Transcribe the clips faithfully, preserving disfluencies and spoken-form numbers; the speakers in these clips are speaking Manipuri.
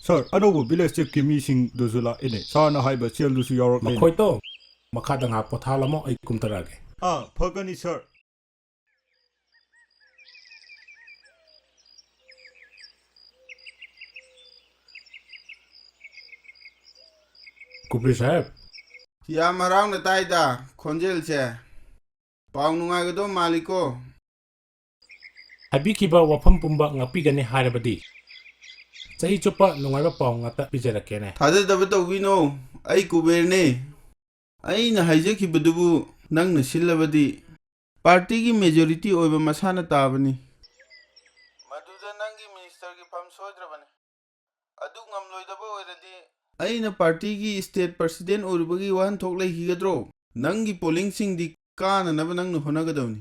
ꯁꯥꯔ, ꯑꯅꯧꯕ ꯚꯤꯂꯦꯖ ꯆꯤꯐꯀꯤ ꯃꯤꯁꯤꯡꯗꯨꯁꯨ ꯂꯥꯛꯑꯦꯅꯦ꯫ ꯁꯥꯔꯅ ꯍꯥꯏꯕ ꯁꯦꯜꯗꯨꯁꯨ ꯌꯥꯎꯔꯛꯂꯦꯅꯦ꯫ ꯃꯈꯣꯏꯗꯣ ꯃꯈꯥꯗ ꯉꯥꯏꯍꯥꯛ ꯄꯣꯊꯥꯍꯜꯂꯝꯃꯣ, ꯑꯩ ꯀꯨꯝꯊꯔꯛꯑꯒꯦ꯫ ꯑꯥ, ꯐꯒꯅꯤ, ꯁꯥꯔ꯫ ꯀꯨꯕꯦꯔ ꯁꯥꯍꯦꯕ꯫ ꯌꯥꯝ ꯍꯔꯥꯎꯅ ꯇꯥꯏꯗ ꯈꯣꯟꯖꯦꯜꯁꯦ꯫ ꯄꯥꯎ ꯅꯨꯡꯉꯥꯏꯒꯗꯧ ꯃꯥꯜꯂꯤꯀꯣ꯫ ꯍꯥꯏꯕꯤꯈꯤꯕ ꯋꯥꯐꯝ ꯄꯨꯝꯕ ꯉꯥꯛꯄꯤꯒꯅꯤ ꯍꯥꯏꯔꯕꯗꯤ ꯆꯍꯤ ꯆꯨꯞꯄ ꯅꯨꯡꯉꯥꯏꯕ ꯄꯥꯎ ꯉꯥꯛꯇ ꯄꯤꯖꯔꯛꯀꯦꯅꯦ꯫ ꯊꯥꯖꯗꯕ ꯇꯧꯕꯤꯅꯣ, ꯑꯩ ꯀꯨꯕꯦꯔꯅꯦ꯫ ꯑꯩꯅ ꯍꯥꯏꯖꯈꯤꯕꯗꯨꯕꯨ ꯅꯪꯅ ꯁꯤꯜꯂꯕꯗꯤ ꯄꯥꯔꯇꯤꯒꯤ ꯃꯦꯖꯣꯔꯤꯇꯤ ꯑꯣꯏꯕ ꯃꯁꯥꯅ ꯇꯥꯕꯅꯤ꯫ ꯃꯗꯨꯗ ꯅꯪꯒꯤ ꯃꯤꯅꯤꯁꯇꯔꯒꯤ ꯐꯝ ꯁꯣꯏꯗ꯭ꯔꯕꯅꯤ꯫ ꯑꯗꯨ ꯉꯝꯂꯣꯏꯗꯕ ꯑꯣꯏꯔꯗꯤ ꯑꯩꯅ ꯄꯥꯔꯇꯤꯒꯤ ꯁ꯭ꯇꯦꯠ ꯄ꯭ꯔꯁꯤꯗꯦꯟ ꯑꯣꯏꯔꯨꯕꯒꯤ ꯋꯥꯍꯟꯊꯣꯛ ꯂꯩꯈꯤꯒꯗ꯭ꯔꯣ? ꯅꯪꯒꯤ ꯄꯣꯂꯤꯡꯁꯤꯡꯗꯤ ꯀꯥꯅꯅꯕ ꯅꯪꯅ ꯍꯣꯠꯅꯒꯗꯕꯅꯤ꯫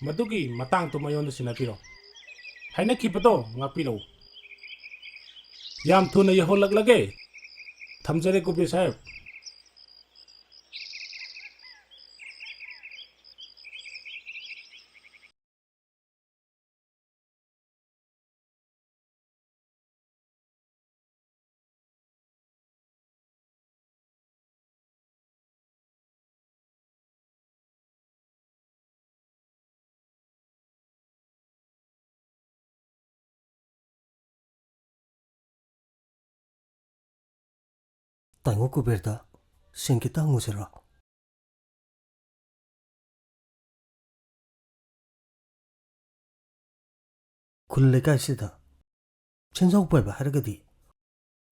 ꯃꯗꯨꯒꯤ ꯃꯇꯥꯡꯗꯨ ꯃꯉꯣꯟꯗ ꯁꯤꯟꯅꯕꯤꯔꯣ꯫ ꯍꯥꯏꯅꯈꯤꯕꯗꯣ ꯉꯥꯛꯄꯤꯔꯛꯎ꯫ ꯌꯥꯝ ꯊꯨꯅ ꯌꯧꯍꯜꯂꯛꯂꯒꯦ꯫ ꯊꯝꯖꯔꯦ, ꯀꯨꯕꯦꯔ ꯁꯥꯍꯦꯕ꯫ ꯇꯥꯏꯉꯣ ꯀꯨꯕꯦꯔꯗ ꯁꯦꯟ ꯈꯤꯇ ꯍꯪꯉꯨꯁꯤꯔꯣ? ꯈꯨꯜ ꯂꯩꯀꯥꯏꯁꯤꯗ ꯁꯦꯟꯖꯥꯎ ꯄꯥꯏꯕ ꯍꯥꯏꯔꯒꯗꯤ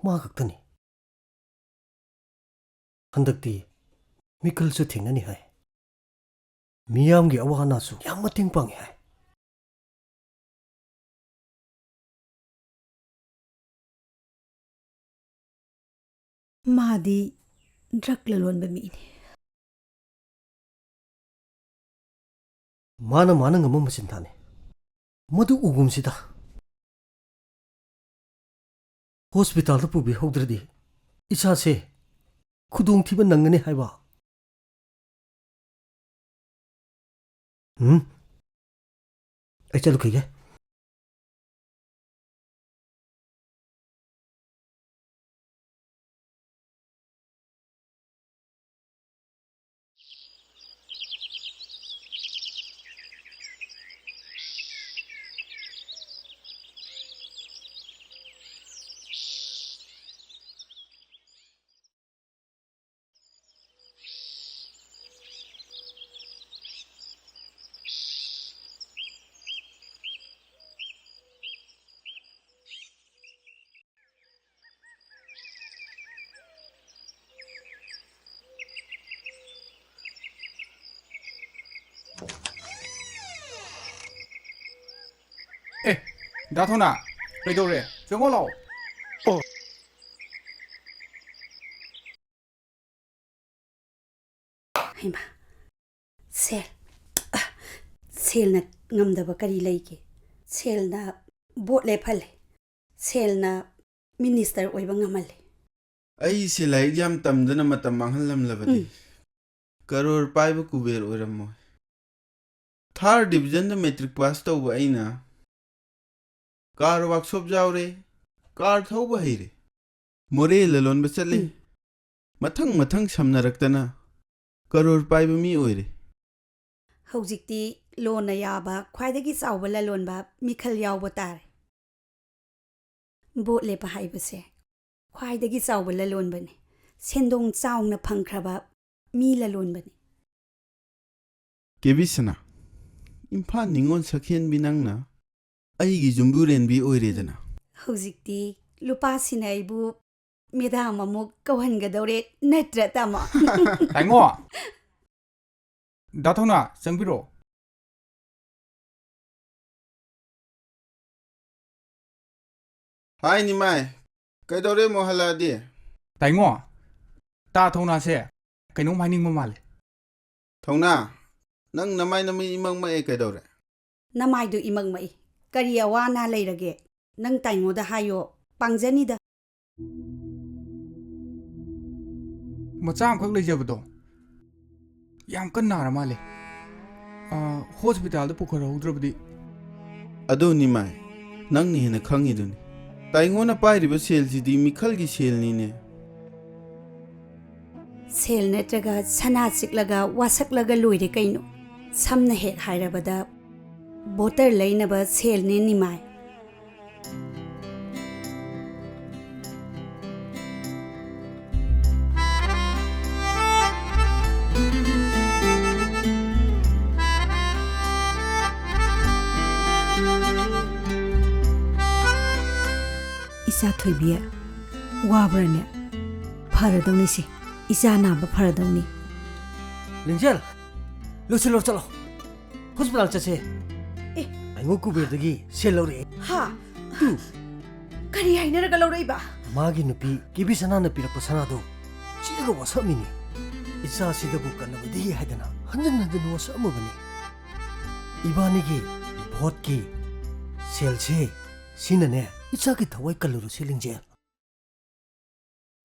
ꯃꯥ ꯈꯛꯇꯅꯤ꯫ ꯍꯟꯗꯛꯇꯤ ꯃꯤꯈꯜꯁꯨ ꯊꯦꯡꯅꯅꯤ ꯍꯥꯏ꯫ ꯃꯤꯌꯥꯝꯒꯤ ꯑꯋꯥ ꯑꯅꯥꯁꯨ ꯌꯥꯝ ꯃꯇꯦꯡ ꯄꯥꯡꯉꯤ ꯍꯥꯏ꯫ ꯃꯥꯗꯤ ꯗ꯭ꯔꯒ ꯂꯂꯣꯟꯕ ꯃꯤꯅꯤ꯫ ꯃꯥꯅ, ꯃꯥꯅ ꯉꯝꯕ ꯃꯆꯤꯟ ꯊꯥꯅꯤ꯫ ꯃꯗꯨ ꯎꯒꯨꯝꯁꯤꯗ꯫ ꯍꯣꯁꯄꯤꯇꯥꯜꯗ ꯄꯨꯕꯤꯍꯧꯗ꯭ꯔꯗꯤ ꯏꯆꯥꯁꯦ ꯈꯨꯗꯣꯡꯊꯤꯕ ꯅꯪꯒꯅꯤ ꯍꯥꯏꯕ꯫ ꯎꯝ? ꯑꯩ ꯆꯠꯂꯨꯈꯤꯒꯦ꯫ ꯑꯦ, ꯗꯥ ꯊꯧꯅꯥ, ꯀꯩꯗꯧꯔꯦ? ꯆꯪꯉꯣ ꯂꯥꯛꯑꯣ꯫ ꯑꯣ꯫ ꯍꯩꯃꯥ, ꯁꯦꯜ, ꯁꯦꯜꯅ ꯉꯝꯗꯕ ꯀꯔꯤ ꯂꯩꯒꯦ? ꯁꯦꯜꯅ ꯚꯣꯠ ꯂꯦꯞꯍꯜꯂꯦ, ꯁꯦꯜꯅ ꯃꯤꯅꯤꯁꯇꯔ ꯑꯣꯏꯕ ꯉꯝꯍꯜꯂꯦ꯫ ꯑꯩꯁꯦ ꯂꯥꯏꯔꯤꯛ ꯌꯥꯝ ꯇꯝꯗꯅ ꯃꯇꯝ ꯃꯥꯡꯍꯜꯂꯝꯂꯕꯗꯤ ꯎꯝ꯫ ꯀꯔꯣꯔ ꯄꯥꯏꯕ ꯀꯨꯕꯦꯔ ꯑꯣꯏꯔꯝꯃꯣꯏ꯫ ꯊꯥꯔꯠ ꯗꯤꯕꯤꯖꯟꯗ ꯃꯦꯇ꯭ꯔꯤꯛ ꯄꯥꯁ ꯇꯧꯕ ꯑꯩꯅ ꯀꯥꯔ ꯋꯥꯛꯁꯣꯞ ꯌꯥꯎꯔꯦ, ꯀꯥꯔ ꯊꯧꯕ ꯍꯩꯔꯦ, ꯃꯣꯔꯦ ꯂꯂꯣꯟꯕ ꯆꯠꯂꯦ꯫ ꯎꯝ꯫ ꯃꯊꯪ ꯃꯊꯪ ꯁꯝꯅꯔꯛꯇꯅ ꯀꯔꯣꯔ ꯄꯥꯏꯕ ꯃꯤ ꯑꯣꯏꯔꯦ꯫ ꯍꯧꯖꯤꯛꯇꯤ ꯂꯣꯟꯅ ꯌꯥꯕ ꯈ꯭ꯋꯥꯏꯗꯒꯤ ꯆꯥꯎꯕ ꯂꯂꯣꯟꯕ ꯃꯤꯈꯜ ꯌꯥꯎꯕ ꯇꯥꯔꯦ꯫ ꯚꯣꯠ ꯂꯦꯞꯄ ꯍꯥꯏꯕꯁꯦ ꯈ꯭ꯋꯥꯏꯗꯒꯤ ꯆꯥꯎꯕ ꯂꯂꯣꯟꯕꯅꯤ꯫ ꯁꯦꯟꯗꯣꯡ ꯆꯥꯎꯅ ꯐꯪꯈ꯭ꯔꯕ ꯃꯤ ꯂꯂꯣꯟꯕꯅꯤ꯫ ꯀꯦꯕꯤ ꯁꯅꯥ, ꯏꯝꯐꯥꯜ ꯅꯤꯉꯣꯜ ꯁꯛꯍꯦꯟꯕꯤ ꯅꯪꯅ ꯑꯩꯒꯤ ꯌꯨꯝꯕꯨꯔꯦꯟꯕꯤ ꯑꯣꯏꯔꯦꯗꯅ꯫ ꯍꯧꯖꯤꯛꯇꯤ ꯂꯨꯄꯥꯁꯤꯅ ꯑꯩꯕꯨ ꯃꯦꯗꯥꯝ ꯑꯃꯨꯛ ꯀꯧꯍꯟꯒꯗꯧꯔꯦ, ꯅꯠꯇ꯭ꯔꯥ, ꯇꯥꯃꯣ? ꯇꯥꯏꯉꯣ! ꯗꯥ ꯊꯧꯅꯥ, ꯆꯪꯕꯤꯔꯛꯑꯣ꯫ ꯍꯥꯏ ꯅꯤꯃꯥꯏ, ꯀꯩꯗꯧꯔꯦ ꯑꯃꯨꯛ ꯍꯜꯂꯛꯑꯗꯤ? ꯇꯥꯏꯉꯣ, ꯇꯥ ꯊꯧꯅꯥꯁꯦ ꯀꯩꯅꯣꯝ ꯍꯥꯏꯅꯤꯡꯕ ꯃꯥꯜꯂꯦ꯫ ꯊꯧꯅꯥ, ꯅꯪ ꯅꯃꯥꯏ ꯅꯃꯤꯠ ꯏꯃꯛ ꯃꯛꯑꯦ, ꯀꯩꯗꯧꯔꯦ? ꯅꯃꯥꯏꯗꯨ ꯏꯃꯛ ꯃꯛꯏ꯫ ꯀꯔꯤ ꯑꯋꯥ ꯑꯅꯥ ꯂꯩꯔꯒꯦ? ꯅꯪ ꯇꯥꯏꯉꯣꯗ ꯍꯥꯏꯌꯣ, ꯄꯥꯡꯖꯅꯤꯗ꯫ ꯃꯆꯥ ꯑꯃꯈꯛ ꯂꯩꯖꯕꯗꯣ ꯌꯥꯝ ꯀꯟꯅ ꯅꯥꯔ ꯃꯥꯜꯂꯦ꯫ ꯑꯥ, ꯍꯣꯁꯄꯤꯇꯥꯜꯗ ꯄꯨꯈꯠꯍꯧꯗ꯭ꯔꯕꯗꯤ꯫ ꯑꯗꯨꯅꯤ ꯃꯥꯏ, ꯅꯪꯅ ꯍꯦꯟꯅ ꯈꯪꯉꯤꯗꯨꯅꯤ꯫ ꯇꯥꯏꯉꯣꯅ ꯄꯥꯏꯔꯤꯕ ꯁꯦꯜꯁꯤꯗꯤ ꯃꯤꯈꯜꯒꯤ ꯁꯦꯜꯅꯤꯅꯦ꯫ ꯁꯦꯜ ꯅꯠꯇ꯭ꯔꯒ ꯁꯅꯥ ꯆꯤꯛꯂꯒ ꯋꯥꯁꯛꯂꯒ ꯂꯣꯏꯔꯦ ꯀꯩꯅꯣ꯫ ꯁꯝꯅ ꯍꯦꯛ ꯍꯥꯏꯔꯕꯗ, ꯕꯣꯇꯔ ꯂꯩꯅꯕ ꯁꯦꯜꯅꯦ ꯅꯤꯃꯥꯏ꯫ ꯏꯆꯥ ꯊꯣꯏꯕꯤ, ꯋꯥꯕ꯭ꯔꯥꯅꯦ? ꯐꯔꯗꯧꯅꯤꯁꯦ, ꯏꯆꯥ ꯅꯥꯕ ꯐꯔꯗꯧꯅꯤ꯫ ꯂꯤꯡꯖꯦꯜ, ꯂꯣꯏꯁꯤꯜꯂꯣ, ꯆꯠꯂꯣ꯫ ꯍꯣꯁꯄꯤꯇꯥꯜ ꯆꯠꯁꯦ꯫ ꯑꯦ, ꯅꯨꯡꯉꯣ ꯀꯨꯕꯦꯔꯗꯒꯤ ꯁꯦꯜ ꯂꯧꯔꯛꯑꯦ꯫ ꯍꯥ? ꯇꯨ꯫ ꯀꯔꯤ ꯍꯥꯏꯅꯔꯒ ꯂꯧꯔꯛꯏꯕ? ꯃꯥꯒꯤ ꯅꯨꯄꯤ ꯀꯦꯕꯤ ꯁꯅꯥꯅ ꯄꯤꯔꯛꯄ ꯁꯅꯥꯗꯣ ꯆꯤꯛꯑꯒ ꯋꯥꯁꯛꯑꯝꯃꯤꯅꯤ꯫ ꯏꯆꯥꯁꯤꯗꯕꯨ ꯀꯜꯂꯕꯗꯤ ꯍꯥꯏꯗꯅ ꯍꯟꯖꯤꯟ ꯍꯟꯖꯤꯟ ꯋꯥꯁꯛꯑꯝꯃꯕꯅꯤ꯫ ꯏꯕꯥꯅꯤꯒꯤ ꯚꯣꯠꯀꯤ ꯁꯦꯜꯁꯦ ꯁꯤꯅꯅꯦ ꯏꯆꯥꯒꯤ ꯊꯋꯥꯏ ꯀꯜꯂꯨꯔꯁꯤ, ꯂꯤꯡꯖꯦꯜ꯫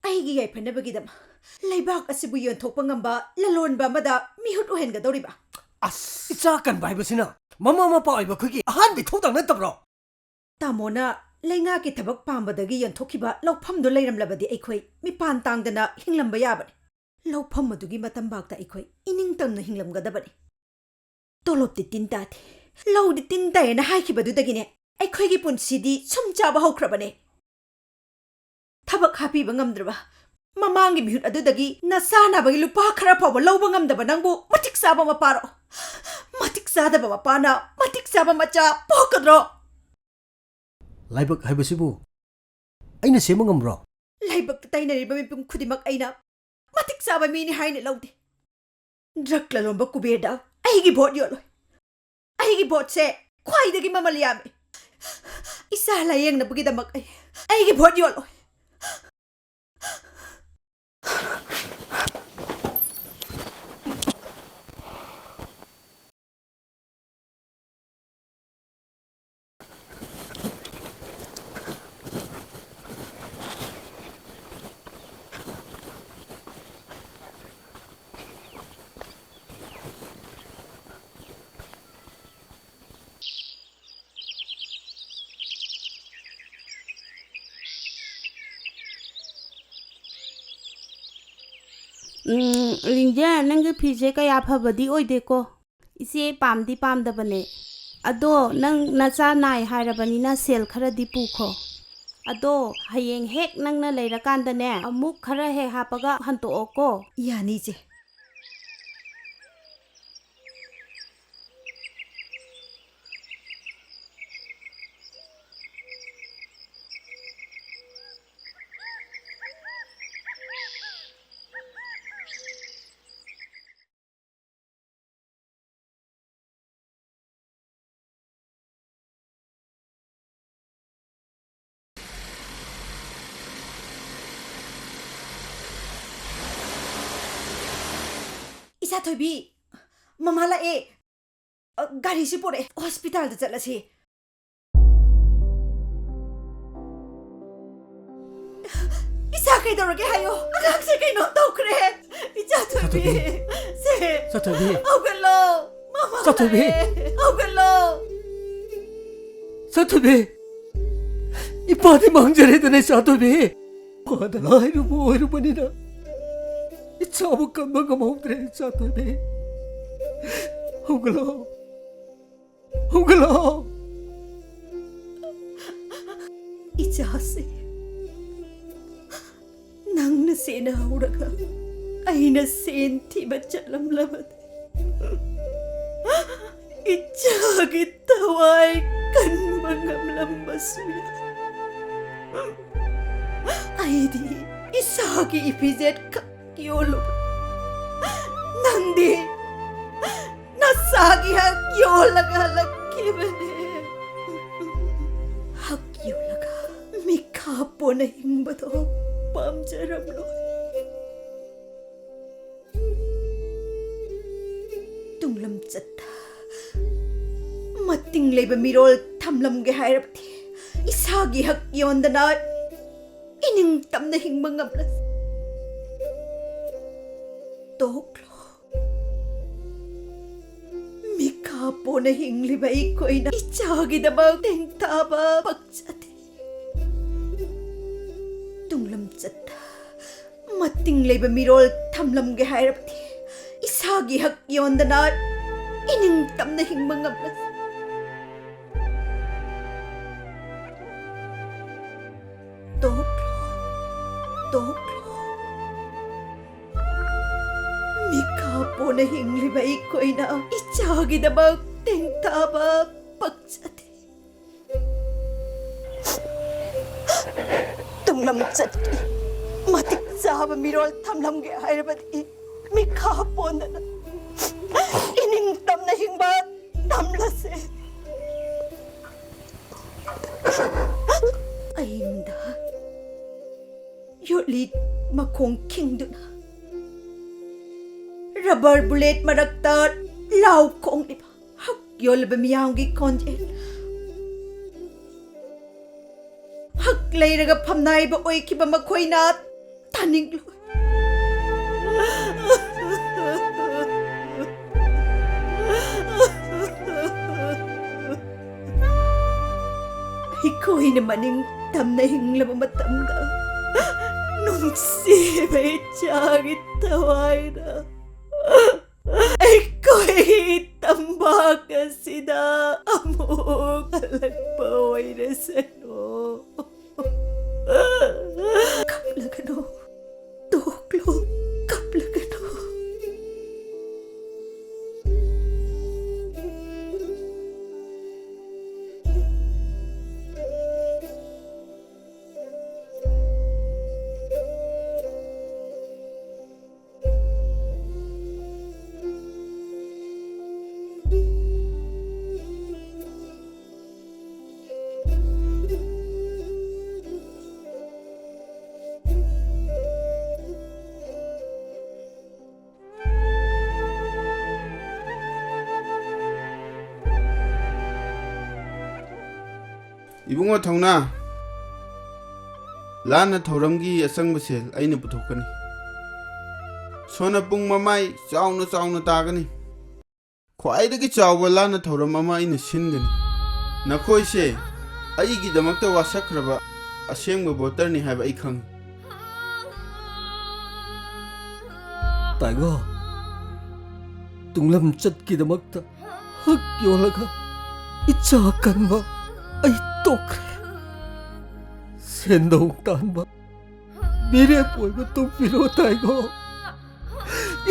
ꯑꯩꯒꯤ ꯌꯥꯏꯐꯅꯕꯒꯤꯗꯃꯛ ꯂꯩꯕꯥꯛ ꯑꯁꯤꯕꯨ ꯌꯣꯟꯊꯣꯛꯄ ꯉꯝꯕ ꯂꯂꯣꯟꯕ ꯑꯃꯗ ꯃꯤꯍꯨꯠ ꯑꯣꯏꯍꯟꯒꯗꯧꯔꯤꯕ꯫ ꯑꯁ! ꯏꯆꯥ ꯀꯟꯕ ꯍꯥꯏꯕꯁꯤꯅ ꯃꯃꯥ ꯃꯄꯥ ꯑꯣꯏꯕ ꯑꯩꯈꯣꯏꯒꯤ ꯑꯍꯥꯟꯕ ꯏꯊꯧꯗꯥꯡ ꯅꯠꯇꯕ꯭ꯔꯣ? ꯇꯥꯃꯣꯅ ꯂꯩꯉꯥꯛꯀꯤ ꯊꯕꯛ ꯄꯥꯝꯕꯗꯒꯤ ꯌꯣꯟꯊꯣꯛꯈꯤꯕ ꯂꯧꯐꯝꯗꯨ ꯂꯩꯔꯝꯂꯕꯗꯤ ꯑꯩꯈꯣꯏ ꯃꯤꯄꯥꯟ ꯇꯥꯡꯗꯅ ꯍꯤꯡꯂꯝꯕ ꯌꯥꯕꯅꯤ꯫ ꯂꯧꯐꯝ ꯑꯗꯨꯒꯤ ꯃꯇꯝꯕꯥꯛꯇ ꯑꯩꯈꯣꯏ ꯏꯅꯤꯡꯇꯝꯅ ꯍꯤꯡꯂꯝꯒꯗꯕꯅꯤ꯫ ꯇꯣꯂꯣꯞꯇꯤ ꯇꯤꯟ ꯇꯥꯗꯦ, ꯂꯧꯗꯤ ꯇꯤꯟ ꯇꯥꯏꯌꯦꯅ ꯍꯥꯏꯈꯤꯕꯗꯨꯗꯒꯤꯅꯦ ꯑꯩꯈꯣꯏꯒꯤ ꯄꯨꯟꯁꯤꯗꯤ ꯁꯨꯝ ꯆꯥꯕ ꯍꯧꯈ꯭ꯔꯕꯅꯦ꯫ ꯊꯕꯛ ꯍꯥꯞꯄꯤꯕ ꯉꯝꯗ꯭ꯔꯕ ꯃꯃꯥꯡꯒꯤ ꯃꯤꯍꯨꯠ ꯑꯗꯨꯗꯒꯤ ꯅꯆꯥ ꯅꯥꯕꯒꯤ ꯂꯨꯄꯥ ꯈꯔ ꯐꯥꯎꯕ ꯂꯧꯕ ꯉꯝꯗꯕ ꯅꯪꯕꯨ ꯃꯇꯤꯛ ꯆꯥꯕ ꯃꯄꯥꯔꯣ? ꯃꯇꯤꯛ ꯆꯥꯗꯕ ꯃꯄꯥꯅ ꯃꯇꯤꯛ ꯆꯥꯕ ꯃꯆꯥ ꯄꯣꯛꯀꯗ꯭ꯔꯣ? ꯂꯥꯏꯕꯛ ꯍꯥꯏꯕꯁꯤꯕꯨ ꯑꯩꯅ ꯁꯦꯝꯕ ꯉꯝꯕ꯭ꯔꯣ? ꯂꯥꯏꯕꯛꯇ ꯇꯩꯅꯔꯤꯕ ꯃꯤꯄꯨꯝ ꯈꯨꯗꯤꯡꯃꯛ ꯑꯩꯅ ꯃꯇꯤꯛ ꯆꯥꯕ ꯃꯤꯅꯤ ꯍꯥꯏꯅ ꯂꯧꯗꯦ꯫ ꯗ꯭ꯔꯒ ꯂꯂꯣꯟꯕ ꯀꯨꯕꯦꯔꯗ ꯑꯩꯒꯤ ꯚꯣꯠ ꯌꯣꯜꯂꯣꯏ꯫ ꯑꯩꯒꯤ ꯚꯣꯠꯁꯦ ꯈ꯭ꯋꯥꯏꯗꯒꯤ ꯃꯃꯜ ꯌꯥꯝꯃꯤ꯫ ꯏꯆꯥ ꯂꯥꯌꯦꯡꯅꯕꯒꯤꯗꯃꯛ ꯑꯩ ꯑꯩꯒꯤ ꯚꯣꯠ ꯌꯣꯜꯂꯣꯏ꯫ ꯎꯝ, ꯂꯤꯡꯖꯦꯜ, ꯅꯪꯒꯤ ꯐꯤꯁꯦ ꯀꯌꯥ ꯐꯕꯗꯤ ꯑꯣꯏꯗꯦꯀꯣ꯫ ꯏꯆꯦ ꯄꯥꯝꯗꯤ ꯄꯥꯝꯗꯕꯅꯦ꯫ ꯑꯗꯣ ꯅꯪ ꯅꯆꯥ ꯅꯥꯏ ꯍꯥꯏꯔꯕꯅꯤꯅ ꯁꯦꯜ ꯈꯔꯗꯤ ꯄꯨꯈꯣ꯫ ꯑꯗꯣ ꯍꯌꯦꯡ ꯍꯦꯛ ꯅꯪꯅ ꯂꯩꯔꯀꯥꯟꯗꯅꯦ, ꯑꯃꯨꯛ ꯈꯔ ꯍꯦꯛ ꯍꯥꯞꯄꯒ ꯍꯟꯇꯣꯛꯑꯣꯀꯣ꯫ ꯌꯥꯅꯤ, ꯏꯆꯦ꯫ ꯏꯆꯥ ꯊꯣꯏꯕꯤ, ꯃꯃꯥ ꯂꯥꯛꯑꯦ꯫ ꯑ, ꯒꯥꯔꯤꯁꯤ ꯄꯨꯔꯛꯑꯦ, ꯍꯣꯁꯄꯤꯇꯥꯜꯗ ꯆꯠꯂꯁꯤ꯫ ꯏꯆꯥ ꯀꯩꯗꯧꯔꯒꯦ ꯍꯥꯏꯌꯣ? ꯑꯉꯥꯡꯁꯦ ꯀꯩꯅꯣꯝ ꯇꯧꯈ꯭ꯔꯦ꯫ ꯏꯆꯥ ꯊꯣꯏꯕꯤ, ꯆꯥꯊꯣꯏꯕꯤ꯫ ꯁꯦ, ꯆꯥꯊꯣꯏꯕꯤ꯫ ꯍꯧꯒꯠꯂꯣ꯫ ꯃꯃꯥ ꯆꯥꯊꯣꯏꯕꯤ꯫ ꯂꯥꯛꯑꯦ꯫ ꯍꯧꯒꯠꯂꯣ꯫ ꯆꯥꯊꯣꯏꯕꯤ꯫ ꯏꯄꯥꯗꯤ ꯃꯥꯡꯖꯔꯦꯗꯅ, ꯆꯥꯊꯣꯏꯕꯤ꯫ ꯃꯥꯗ ꯂꯥꯏꯔꯕ ꯑꯣꯏꯔꯨꯕꯅꯤꯅ ꯏꯆꯥꯕꯨ ꯀꯟꯕ ꯉꯝꯍꯧꯗ꯭ꯔꯦ, ꯆꯥꯊꯣꯏꯕꯤ꯫ ꯍꯧꯒꯠꯂꯣ꯫ ꯍꯧꯒꯠꯂꯣ꯫ ꯏꯆꯥꯁꯦ ꯅꯪꯅ ꯁꯦꯟꯅꯍꯧꯔꯒ ꯑꯩꯅ ꯁꯦꯟ ꯊꯤꯕ ꯆꯠꯂꯝꯂꯕꯗꯤ ꯏꯆꯥꯒꯤ ꯊꯋꯥꯏ ꯀꯟꯕ ꯉꯝꯂꯝꯕꯁꯨ ꯌꯥꯏ꯫ ꯑꯩꯗꯤ ꯏꯁꯥꯒꯤ ꯏꯐꯤꯖꯦꯠ ꯈꯛ ꯌꯣꯜꯂꯨꯕ, ꯅꯪꯗꯤ ꯅꯁꯥꯒꯤ ꯍꯛ ꯌꯣꯜꯂꯒ ꯍꯜꯂꯛꯈꯤꯕꯅꯦ꯫ ꯍꯛ ꯌꯣꯜꯂꯒ ꯃꯤꯈꯥ ꯄꯣꯟꯅ ꯍꯤꯡꯕꯗꯣ ꯄꯥꯝꯖꯔꯝꯂꯣꯏ꯫ ꯇꯨꯡꯂꯝꯆꯠꯇ ꯃꯇꯤꯡ ꯂꯩꯕ ꯃꯤꯔꯣꯜ ꯊꯝꯂꯝꯒꯦ ꯍꯥꯏꯔꯕꯗꯤ ꯏꯁꯥꯒꯤ ꯍꯛ ꯌꯣꯟꯗꯅ ꯏꯅꯤꯡꯇꯝꯅ ꯍꯤꯡꯕ ꯉꯝꯂꯁꯤ꯫ ꯇꯣꯛꯂꯣ꯫ ꯃꯤꯈꯥ ꯄꯣꯟꯅ ꯍꯤꯡꯂꯤꯕ ꯑꯩꯈꯣꯏꯅ ꯏꯆꯥꯒꯤꯗꯃꯛ ꯇꯦꯡꯊꯥꯕ ꯄꯛꯆꯗꯦ꯫ ꯇꯨꯡꯂꯝꯆꯠꯇ ꯃꯇꯤꯡ ꯂꯩꯕ ꯃꯤꯔꯣꯜ ꯊꯝꯂꯝꯒꯦ ꯍꯥꯏꯔꯕꯗꯤ ꯏꯁꯥꯒꯤ ꯍꯛ ꯌꯣꯟꯗꯅ ꯏꯅꯤꯡꯇꯝꯅ ꯍꯤꯡꯕ ꯉꯝꯂꯁꯤ꯫ ꯇꯣꯛꯂꯣ, ꯇꯣꯛꯂꯣ꯫ ꯃꯤꯈꯥ ꯄꯣꯟꯅ ꯍꯤꯡꯂꯤꯕ ꯑꯩꯈꯣꯏꯅ ꯏꯆꯥꯒꯤꯗꯃꯛ ꯇꯦꯡꯊꯥꯕ ꯄꯛꯆꯗꯦ꯫ ꯇꯨꯡꯂꯝꯆꯠꯀꯤ ꯃꯇꯤꯛ ꯆꯥꯕ ꯃꯤꯔꯣꯜ ꯊꯝꯂꯝꯒꯦ ꯍꯥꯏꯔꯕꯗꯤ ꯃꯤꯈꯥ ꯄꯣꯟꯗꯅ ꯏꯅꯤꯡꯇꯝꯅ ꯍꯤꯡꯕ ꯇꯝꯂꯁꯦ꯫ ꯑꯍꯤꯡꯗ ꯌꯣꯠꯂꯤ ꯃꯈꯣꯡ ꯈꯤꯡꯗꯨꯅ ꯔꯕꯔ ꯕꯨꯂꯦꯠ ꯃꯔꯛꯇ ꯂꯥꯎ ꯈꯣꯡꯂꯤꯕ ꯍꯛ ꯌꯣꯜꯂꯕ ꯃꯤꯌꯥꯝꯒꯤ ꯈꯣꯟꯖꯦꯜ, ꯍꯛ ꯂꯩꯔꯒ ꯐꯝꯅꯥꯏꯕ ꯑꯣꯏꯈꯤꯕ ꯃꯈꯣꯏꯅ ꯇꯥꯅꯤꯡꯂꯣꯏ꯫ ꯑꯩꯈꯣꯏꯅ ꯃꯅꯤꯡ ꯇꯝꯅ ꯍꯤꯡꯂꯕ ꯃꯇꯝꯗ, ꯅꯨꯡꯁꯤꯕ ꯏꯆꯥꯒꯤ ꯊꯋꯥꯏꯅ ꯑꯩꯈꯣꯏ ꯇꯝꯄꯥꯛ ꯑꯁꯤꯗ ꯑꯃꯨꯛ ꯍꯜꯂꯛꯄ ꯑꯣꯏꯔꯁꯅꯨ꯫ ꯀꯞꯂꯒꯅꯨ, ꯇꯣꯛꯂꯣ, ꯀꯞꯂꯒꯅꯨ꯫ ꯏꯕꯨꯡꯉꯣ ꯊꯧꯅꯥ, ꯂꯥꯟꯅ ꯊꯧꯔꯝꯒꯤ ꯑꯆꯪꯕ ꯁꯦꯜ ꯑꯩꯅ ꯄꯨꯊꯣꯛꯀꯅꯤ꯫ ꯁꯣꯟꯅ ꯄꯨꯡ ꯃꯃꯥꯏ ꯆꯥꯎꯅ ꯆꯥꯎꯅ ꯇꯥꯒꯅꯤ꯫ ꯈ꯭ꯋꯥꯏꯗꯒꯤ ꯆꯥꯎꯕ ꯂꯥꯟꯅ ꯊꯧꯔꯝ ꯑꯃ ꯑꯩꯅ ꯁꯤꯟꯒꯅꯤ꯫ ꯅꯈꯣꯏꯁꯦ ꯑꯩꯒꯤꯗꯃꯛꯇ ꯋꯥꯁꯛꯈ꯭ꯔꯕ ꯑꯁꯦꯡꯕ ꯚꯣꯇꯔꯅꯤ ꯍꯥꯏꯕ ꯑꯩ ꯈꯪꯏ꯫ ꯇꯥꯏꯒꯣ, ꯇꯨꯡꯂꯝꯆꯠꯀꯤꯗꯃꯛꯇ ꯍꯛ ꯌꯣꯜꯂꯒ ꯏꯆꯥ ꯀꯟꯕ ꯑꯩ ꯇꯣꯛꯈ꯭ꯔꯦ꯫ ꯁꯦꯟꯗꯣꯡ ꯇꯥꯟꯕ ꯃꯤꯔꯦꯞ ꯑꯣꯏꯕ ꯇꯣꯛꯄꯤꯔꯣ ꯇꯥꯏꯒꯣ꯫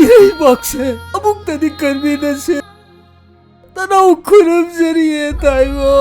ꯏꯔꯩꯕꯥꯛꯁꯦ ꯑꯃꯨꯛꯇꯗꯤ ꯀꯟꯕꯤꯅꯁꯦ꯫ ꯇꯅꯧ ꯈꯨꯔꯨꯝꯖꯔꯤꯌꯦ ꯇꯥꯏꯒꯣ꯫